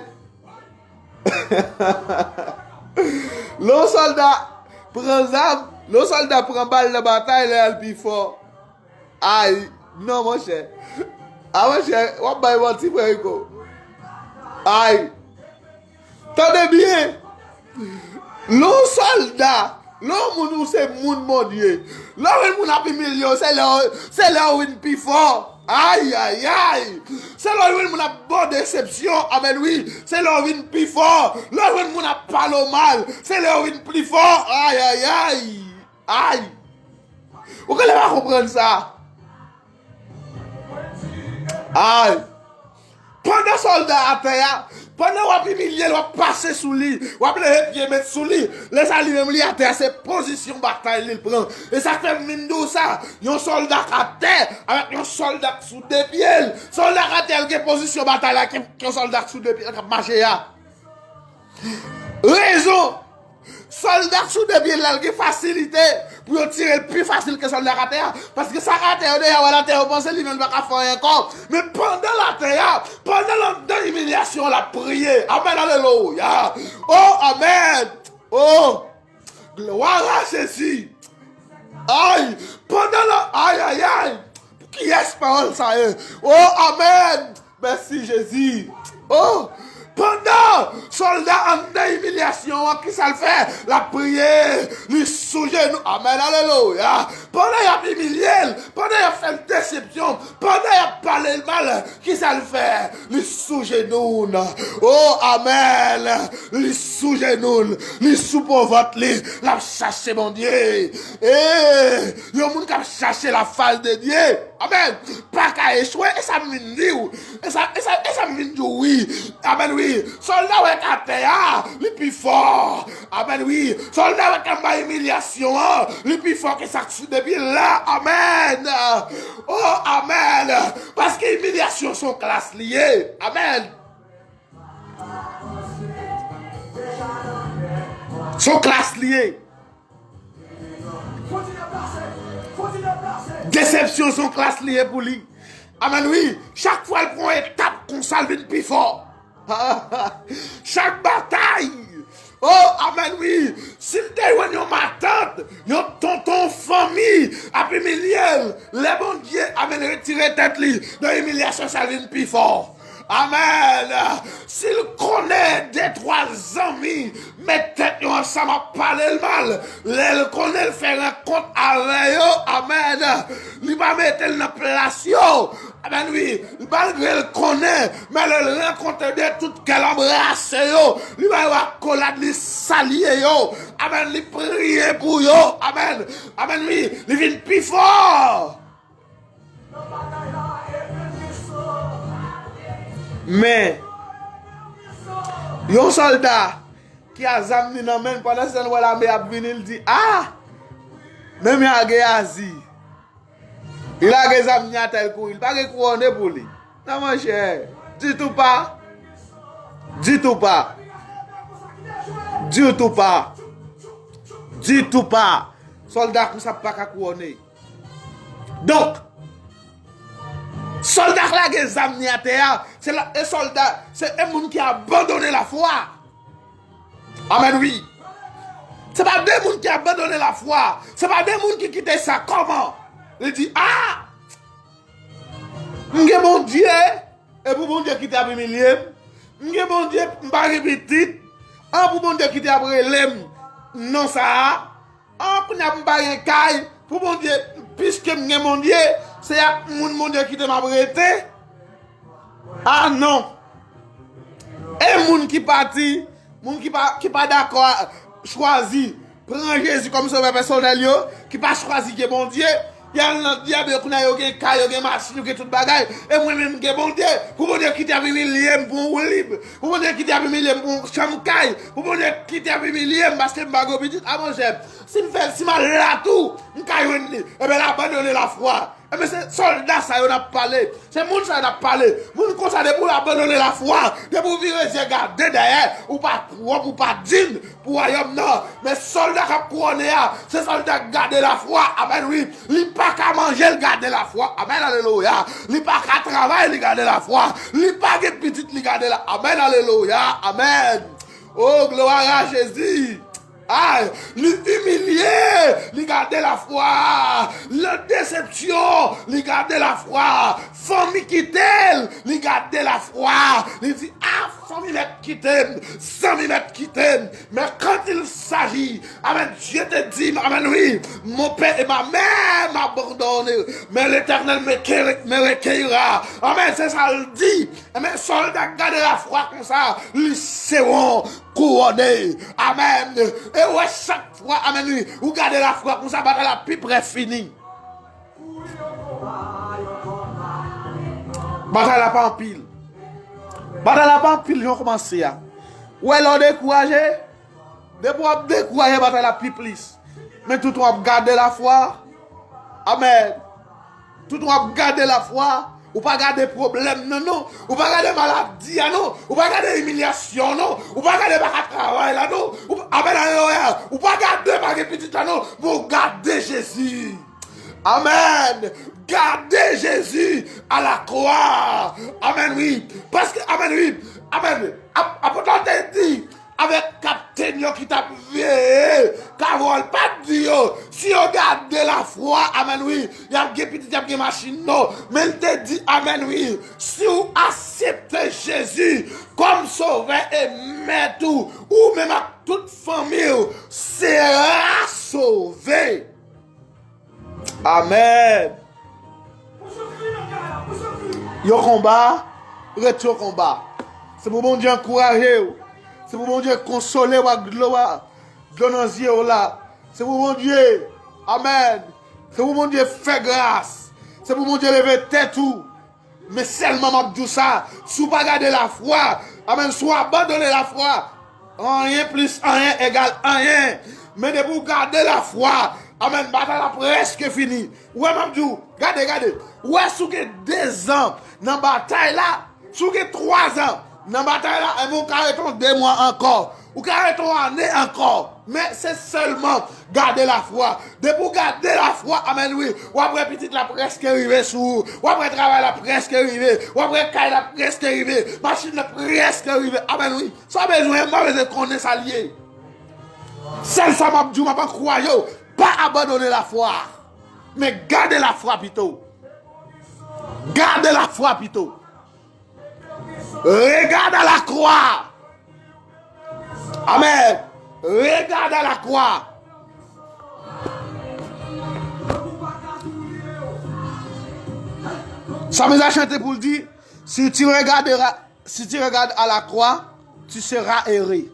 Lè yon sòlda pran zam, lè yon sòlda pran bal nan batay, lè a l pi fò. Ay, non, monchè. A, monchè, w ap bay manti, frè Rico. Ay. Tande byen. Lè yon sòlda, lè yon moun ou se moun Bondye, lè w wè moun ap imilye w, se lè w, se lè w vin pi fò. Ay, ay, ay. Se lè w wè moun ap ba w desepsyon, amèn, wi. Se lè w vin pi fò. Lè w wè moun ap pale w mal, se lè w vin pi fò. Ay, ay, ay. Ay. Ou genlè pa konprann sa. Ay. Pandan sòlda atè a, pandan w ap imilye l, w ap pase sou li, w ap leve pye met sou li, lè sa li menm li atè a, se pozisyon batay li l pran. E sa k fè m vin di w sa, yon sòlda k atè, avèk yon sòlda k sou de pye l. Sòlda k atè a, l gen pozisyon batay la, ke, ke yon sòlda k sou de pye l k ap mache a. Rezon. Sòlda k sou de pye l la, l gen fasilite pou yo tire l pi fasil ke sòlda k atè a. Paske sa k atè yo deja wè l atè, yo panse li menm li pa ka fè anyen ankò. Men pandan l atè a, pandan l anndan imilyasyon an, l ap priye. Amèn, alelouya. O, amèn. O, glwa a Jezi. Ay, pandan l, ay, ay, ay. Kiyès pawòl sa ye? Oh, amèn! Mèsi, Jezi. Oh, pandan sòlda anndan imilyasyon an, kisa l fè? L ap priye, li sou jenou. Amèn, alelouya. Pandan y ap imilye l, pandan y ap fè l desepsyon, pandan y ap pale l mal, kisa l fè? Li sou jenou l. Oh, amèn. Li sou jenou l. Li sou po vant li. L ap chache Bondye. E, yon moun k ap chache la fas de Dye. Amèn. Pa ka echwe. E sa m vin di w. E sa, e sa, e sa m vin di w, wi. Amèn, wi. Sòlda w wè k atè a, li pi fò. Amèn, wi. Sòlda w wè k anba imilyasyon an, li pi fò ke sa k sou depi la. Amèn. Oh, amèn. Paske imilyasyon se yon klas li ye. Amèn. Se yon klas li ye. Desepsyon se yon klas li ye pou li. Amèn, wi. Chak fwa l pran yon etap konsa, l vin pi fò. Chak batay. Oh, amèn, wi. Si l te jwenn yon matant, yon tonton, fanmi ap imilye l, lè Bondye, amèn, retire tèt li nan imilyasyon sa, l vin pi fò. Amèn. Si l konnen de twa zanmi met tèt yo ansanm ap pale l mal, lè l konnen l fè rankont avè yo, amèn, li pa mete l nan plas yo. Amèn, wi. Malgre l konnen, men lè l rankontre de tout kè l anbrase yo, li ba yo akolad, li salye yo. Amèn, li priye pou yo. Amèn. Amèn, wi. Li vin pi fò. Men, yon sòlda ki a zam li nan men l, pandan se tan l wè lame ap vini, l di, "A! Men men a Geyazi." Li lage zam li atè, l kouri. Li pa gen kouwone pou li. Non, monchè. Ditou pa. Ditou pa. Ditou pa. Ditou pa. Sòlda konsa pa ka kouwone. Donk, sòlda k lage zam li atè a, se la, e sòlda, se e moun ki abandone lafwa. Amèn, wi. Se pa de moun ki abandone lafwa. Se pa de moun ki kite sa. Kòman? Li di, "A! M gen Bondye, e pou Bondye kite ap imilye m. M gen Bondye, m pa gen pitit. An pou Bondye kite ap rele m non sa a. An, kounye a m pa gen kay, pou Bondye, piske m gen Bondye, se ak moun Bondye kite m ap rete." A non. E moun ki pati, moun ki pa, ki pa dakò a chwazi pran Jezi kòm sovè pèsonèl yo, ki pa chwazi gen Bondye, y al nan dyab yo, kounye a yo gen kay, yo gen machin, yo gen tout bagay. E mwen menm m gen Bondye, pou Bondye kite ap imilye m pou yon woulib, pou Bondye kite ap imilye m pou yon chanm kay, pou Bondye kite ap imilye m paske m pa gen pitit. A monchè, si m fè, si m al la tou, m ka jwenn li. Ebyen, l abandone lafwa. Ebyen, se sòlda sa yo n ap pale. Se moun sa yo n ap pale. Moun konsa, depi w abandone lafwa, depi w vire zye gade dèyè, ou pa pwòp, ou pa diy pou wayòm nan. Men sòlda k ap kouwone a, se sòlda k gade lafwa. Amèn, wi. Li pa ka manje l gade lafwa. Amèn, alelouya. Li pa ka travay, li gade lafwa. Li pa gen pitit, li gade la. Amèn, alelouya. Amèn. Oh, gloire à Jésus. Ay, li imilye, li gade lafwa. Nan desepsyon, li gade lafwa. Fanmi kite l, li gade lafwa. Li di, "A, fanmi mèt kite m, zanmi mèt kite m." Mais quand il s'agit, amèn, Dieu te dit, amèn, wi, "Mon père et ma mère m'abandonnent, mais l'Éternel me, me recueillera." Amèn, se sa l di. Amèn, sòlda k gade lafwa konsa, li se yon kouwone. Amèn. E wè chak fwa, amèn, wi, ou gade lafwa konsa, batay la pi prè fini. Batay la pa anpil. Batay la pa anpil, jan w kòmanse a. Ou wè lè w dekouraje, depi w ap dekouraje, batay la pi plis. Men toutan w ap gade lafwa. Amèn. Toutan w ap gade lafwa. Ou pa gade pwoblèm nan, non. Ou pa gade maladi a, non. Ou pa gade imilyasyon, non. Ou pa gade pa ka travay la, non. Ou pa, amèn, alelouya. Ou pa gade pa gen pitit la, non. Men w gade Jezi. Amèn. Gade Jezi a la kwa. Amèn, wi. Paske, amèn, wi. Amèn. Ap-, apot la te di, avèk kaptenn yo ki t ap veye kavo a, l pa t di yo, Si yo gade lafwa, amèn wi, y ap gen pitit, y ap gen machin, non. Men l te di, amèn wi, si w aksepte Jezi kòm Sovè e Mèt ou, ou menm ak tout fanmi w sera sove. Amèn. Yon konba, ret yon konba. Se pou Bondye ankouraje w. Se pou Bondye konsole w ak dlo a, dlo nan zye w la. Se pou Bondye, amèn. Se pou Bondye fè gras. Se pou Bondye leve tèt ou. Men sèlman m ap di w sa, si w pa gade lafwa, amèn, si w abandone lafwa, anyen plis anyen egal anyen. Men depi w gade lafwa, amèn, batay la prèske fini. Ou wè, m ap di w, gade, gade. Ou wè, si w gen dezan nan batay la, si w gen twazan nan batay la, enben, ou ka ret yon de mwa ankò. Ou ka ret yon ane ankò. Men se sèlman gade lafwa. Depi w gade lafwa, amèn wi, w ap wè pitit la prèske rive sou ou. W ap wè travay la prèske rive. W ap wè kay la prèske rive. Machin nan prèske rive. Amèn wi. Sa w bezwen, m pa bezwen konnen sa l ye. Sèl sa m ap di w, m ap ankouraje w, pa abandone lafwa. Men gade lafwa pito. Gade lafwa pito. Regarde à la croix. Amèn. Regarde à la croix. Sa mizè chante pou l di, si tu regarderas, si tu regardes à la croix, tu seras heureux.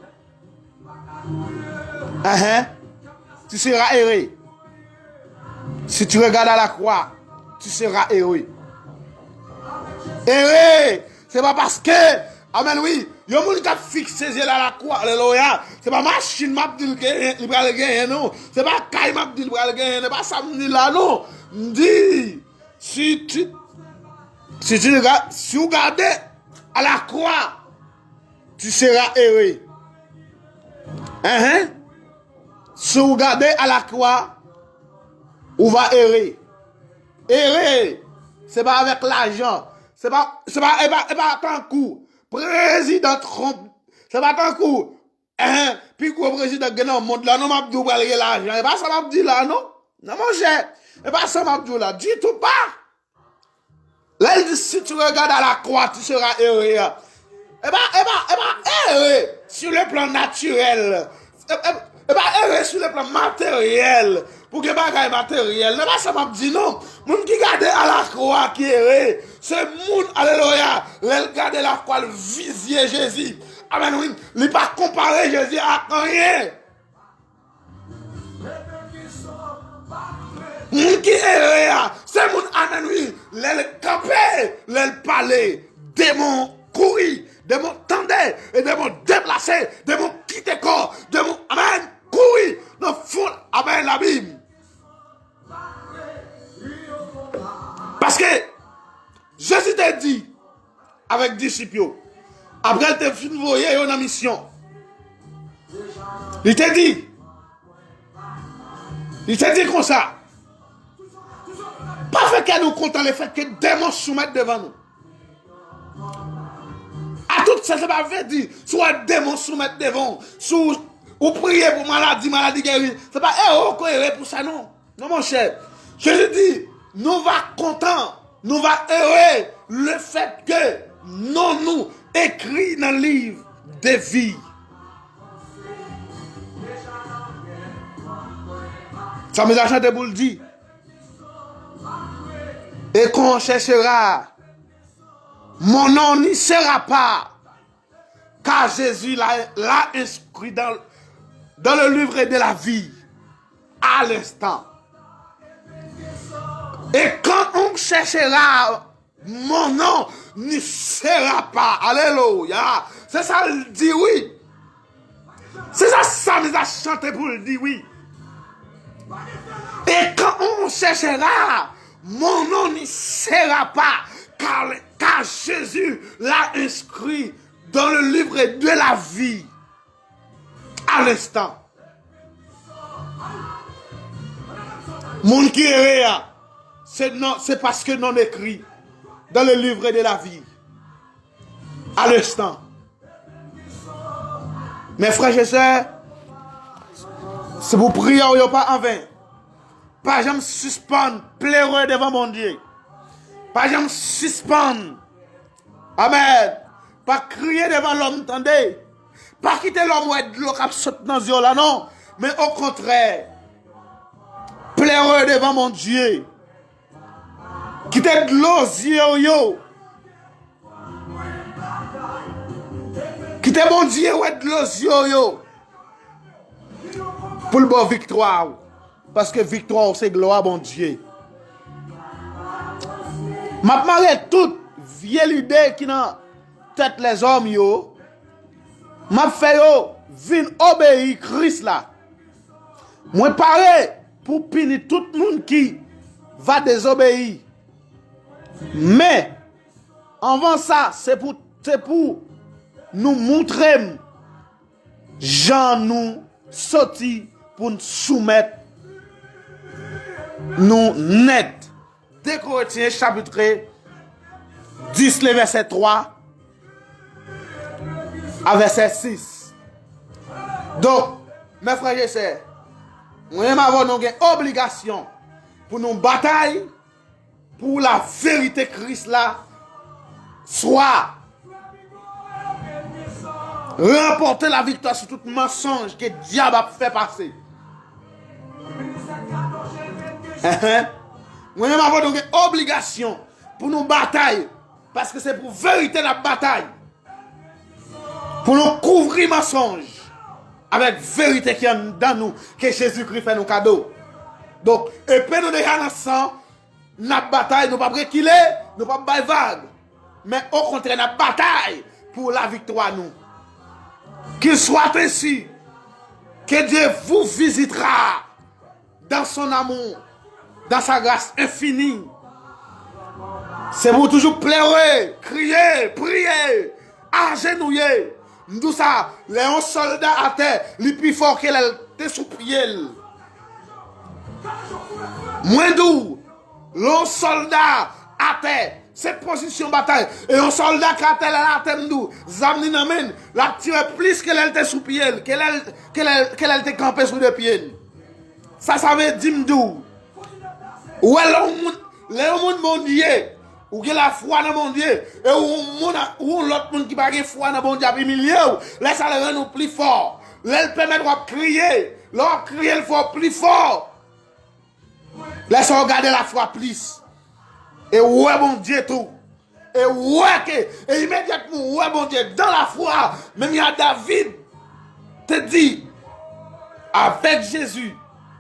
Ahan. Tu seras heureux. Si tu regardes à la croix, tu seras heureux. Heureux, se pa paske, amèn wi, yon moun k ap fikse zye l a lakwa, alelouya, se pa machin m ap di l genyen, li pral genyen, non. Se pa kay m ap di l pral genyen, se pa sa m di la, non. M di, si tu, si tu ga-, si w gade a lakwa, tu seras heureux. Ahan. Si w gade a lakwa, ou va ere. Ere, se pa avèk lajan. Se pa, se pa, e pa, e pa tankou prezidan Trump. Se pa tankou, eh, pi gwo prezidan gen nan mond la, non, m ap di w pral gen lajan. E pa sa m ap di la, non. Non, monchè. E pa sa m ap di w la. Ditou pa. Lè l di, si tu regardes à la croix, tu seras heureux a. E pa, e pa, e pa ere sur le plan naturel. E, e, e pa ere sur le plan matériel. Pou gen bagay materyèl. Nan pa sa m ap di non. Moun ki gade a lakwa ki ere, se moun, alelouya, lè l gade lakwa, l vizye Jezi. Amèn, wi. Li pa konpare Jezi ak anyen. Moun ki ere a, se moun, amèn wi, lè l kanpe, lè l pale, demon kouri, demon tande, e demon deplase, demon kite kò, demon, amèn, kouri nan fon, amèn, labim. Paske Jezi te di, avèk disip yo. Apre l te fin voye yo nan misyon, li te di, li te di konsa, pa fè kè nou kontan lefètke demon soumèt devan nou. A tout sa, sa pa vle di, si w wè demon soumèt devan w, si w, ou priye pou maladi, maladi geri, se pa ere w ko ere pou sa, non. Non, monchè. Jezi di, nou va kontan, nou va ere lefètke non nou ekri nan liv de vi. Sa mizè chante pou l di, et qu'on cherchera, mon nom n'y sera pas. Car Jésus l'a, l'a inscrit dans, dans le livre de la vie à l'instant. Et quand on cherchera, mon nom n'y sera pas. Alelouya. Se sa l di, wi. Se sa sa mizè chante pou l di, wi. Et quand on cherchera, mon nom n'y sera pas, car, car Jésus l'a inscrit dans le livre de la vie. À l'instant. Moun ki ere a, se non, se paske non ekri dans le livre de la vie. À l'instant. Mes frères et sœurs, se pou priyè w yo pa anven. Pa janm sispann plere devan Bondye. Pa janm sispann. Amèn. Pa kriye devan lòm, tande. Pa kite lòm wè dlo k ap sot nan zye w la, non. Men okontrè, plere devan Bondye. Kite dlo zye w yo. Kite Bondye wè dlo zye w yo. Pou l ba w viktwa w. Paske viktwa w se glwa Bondye. M ap mare tout vye lide ki nan tèt lèzòm yo. M ap fè yo vin obeyi Kris la. Mwen pare pou pini tout moun ki va dezobeyi. Men, anvan sa, se pou, se pou nou montre m jan nou soti pou n soumèt nou nèt. De Korentyen, chapit dis, le vèsè twa a vèsè sis. Donk, mè frè e sè, mwen menm avè w nou gen obligasyon pou nou batay pou laverite Kris la swa ranpòte laviktwa sou tout mansonj ke dyab ap fè pase. Enhen. Mwen menm avè w nou gen obligasyon pou nou batay, paske se pou verite n ap batay. Pou nou kouvri mansonj avèk verite ki anndan nou, ke Jezikri fè nou kado. Donk, epe nou deja nan san, n ap batay, nou p ap rekile, nou p ap bay vag. Men okontrè, n ap batay pou laviktwa nou. Qu'il soit ainsi, que Dieu vous visitera dans son amour, dans sa grâce infinie. Se pou toujou plere, kriye, priye, ajenouye. M di w sa, lè yon sòlda atè, li pi fò ke lè l te sou pye l. Mwen di w, lè yon sòlda atè, se pozisyon batay. E yon sòlda k atè, lè l atè, m di w, zam li nan men l, l ap tire plis ke lè l te sou pye l, ke lè l, ke lè l, ke lè l te kanpe sou de pye l. Sa, sa vle di, m di w, ou wè, lè yon moun, lè yon moun Bondye, ou gen lafwa nan Bondye, e ou yon moun, ou yon lòt moun ki pa gen fwa nan Bondye ap imilye w, lè sa l rann ou pli fò. Lè l pèmèt w ap kriye, lè w ap kriye, l fè w pli fò. Lè sa w gade lafwa plis. E ou wè Bondye tou. E ou wè ke, e imedyatman ou wè Bondye dans la foi, menm jan David te di, avèk Jezi,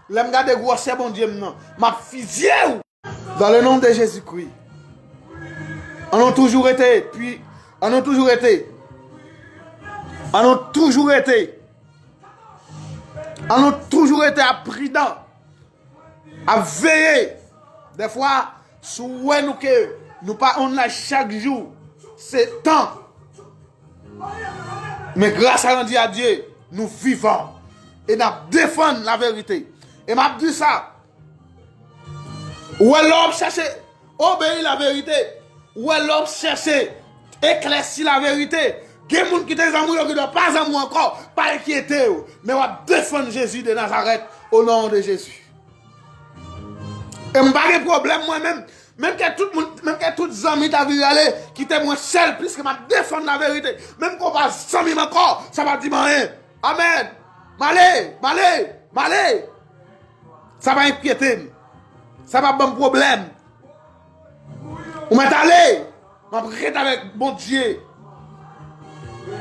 lè m gade gwosè Bondye m nan, m ap fizye w. Dans le nom de Jésus-Christ. An nou toujou rete, pi, an nou toujou rete, an nou toujou rete, an nou toujou rete ap pridan. Ap veye. Dèfwa, si w wè nou ke nou pa online chak jou, se tan. Men gras a randi a Dye, nou vivan. E n ap defann laverite. E m ap di sa, ou wè lè w ap chèche obeyi laverite, ou wè lè w ap chèche eklèsi laverite, gen moun ki te zanmi w yo ki dwe pa zanmi w ankò, pa enkyete w, men w ap defann Jezi de Nazarèt, o non de Jezi. E m pa gen pwoblèm mwen menm, menm ke tout moun, menm ke tout zanmi ta vire ale, kite mwen sèl, piske m ap defann laverite. Menm ke w pa zanmi m ankò, sa pa di m anyen. Amèn. M ale, m ale, m ale. Sa pa enkyete m. Sa pa ban m pwoblèm. Ou mèt ale. M ap ret avèk Bondye.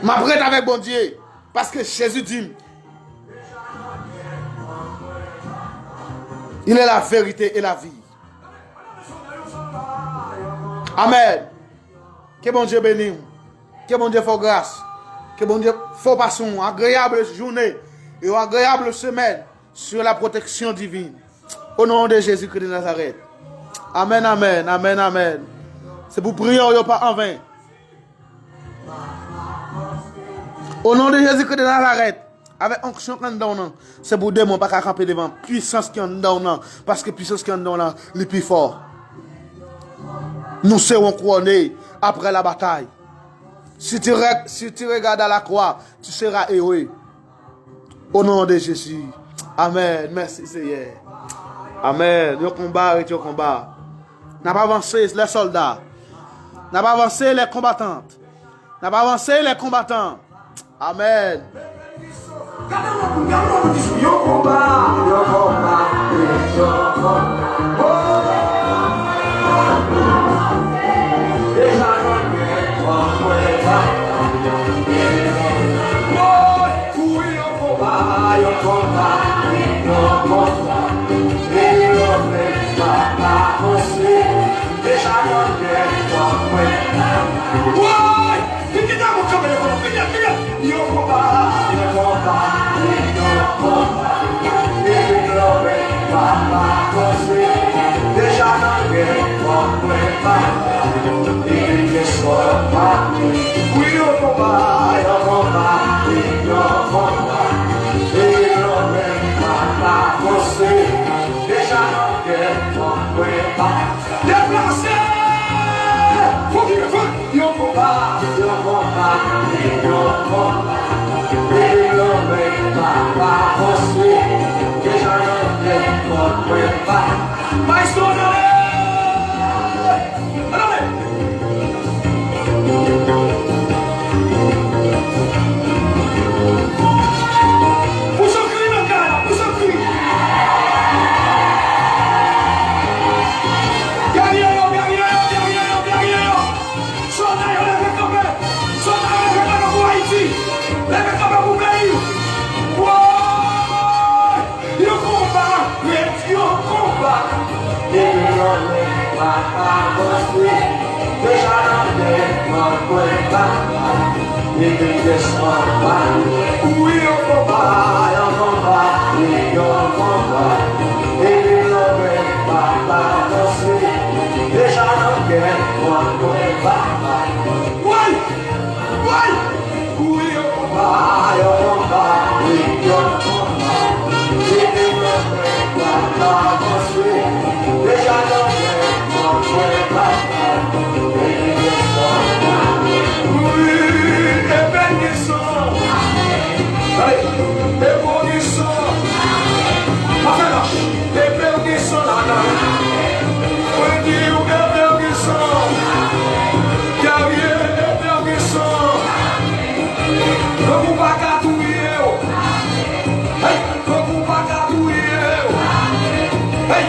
M ap ret avèk Bondye. Paske Jezi di m, Il est la vérité et la vie. Amèn. Ke Bondye beni w. Ke Bondye fè w gras. Ke Bondye fè w pase yon agreyab jounen e yon agreyab semèn sou la pwoteksyon diven. O non de Jezikri de Nazarèt. Amèn, amèn, amèn, amèn. Se pou priyè w yo pa anven. O non de Jezikri de Nazarèt, avèk onksyon ki anndan w nan, se pou demon pa ka kanpe devan pisans ki anndan w nan, paske pisans ki anndan w nan, li pi fò. Nous serons couronnés après la bataille. Si tu re-, si tu regardes à la croix, tu seras heureux. Au nom de Jésus. Amèn. Mèsi, Seyè. Amèn. Yon konba ret yon konba. N ap avanse, les soldats. N ap avanse, les combattants. N ap avanse, les combattants. Amèn. Gade lòt moun, gade lòt moun ki sou yon konba, yon konba, yon konba. Oh! Deja nan men, yon konba. Oh! Wi, yon konba, yon konba, yon konba. Depi lòt men, pa, pa panse. Deja nan men, yon konba. Woy! Pitit a mwen kanpe devan nou, pitit, pitit. Yon konba, yon konba, yon konba. Epi lòbè, papa, panse. Deja nan gè, kòm mwen pa. Epi kesò, pa. Wi, yon konba, yon konba, yon konba. Epi lòbè, papa, panse. Deja nan gè, kòm mwen pa. Deplase! Fò ki fò. Yon konba, yon konba, yon konba. Depi lòbè, papa, panse. Deja nan tèt, kòm mwen pa. Maestro, ale! Ale! Pou Sankri nan kay la, pou Sankri! Guerrier yo, guerrier yo, guerrier yo, guerrier yo! Sòlda yo leve kanpe! Sòlda yo leve kanpe pou Ayiti! Leve kanpe pou peyi! Woy! Yon konba ret yon konba. Depi lòbè, papa, panse. Deja nan tèt, kòm mwen pa. Depi kesò, pa. Wi, yon konba, yon konba, wi, yon konba. Depi lòbè, papa, panse. Deja nan tèt, kòm mwen pa. Woy! Woy! Wi, yon konba, yon konba, wi, yon konba. Depi lòbè, papa, panse. Deja nan tèt, kòm mwen pa. Wi, epe gen san. Gade, epe w gen san. Pa fè lach. Epe w gen san ladan l. Mwen di w, epe w gen san. Guerrier, epe w gen san. Grangou pa ka touye w. Hey, grangou pa ka touye w. Hey,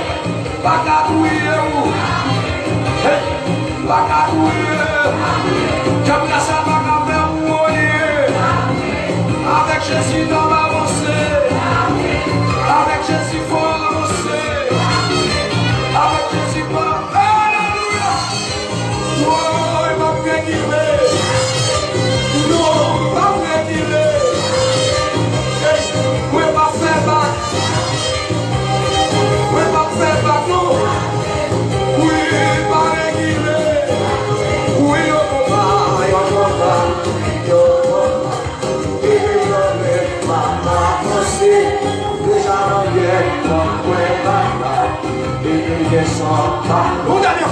pa ka touye w. Hey, pa ka touye w. Dyab la sa pa ka fè w anyen. Avèk Jezi n ap avanse. Avèk Jezi fò avanse. Avèk Jezi fò. Alelouya! Woy, m ap rekile. Non, m ap rekile. Ey, mwen p ap fè bak. Mwen p ap fè bak, non. Wi, pa rekile. Wi, yon konba, yon konba, yon konba. Epi lòbè, papa, panse. Deja nan gè, kòm mwen pa. Epi gen san, pa. Yon dènye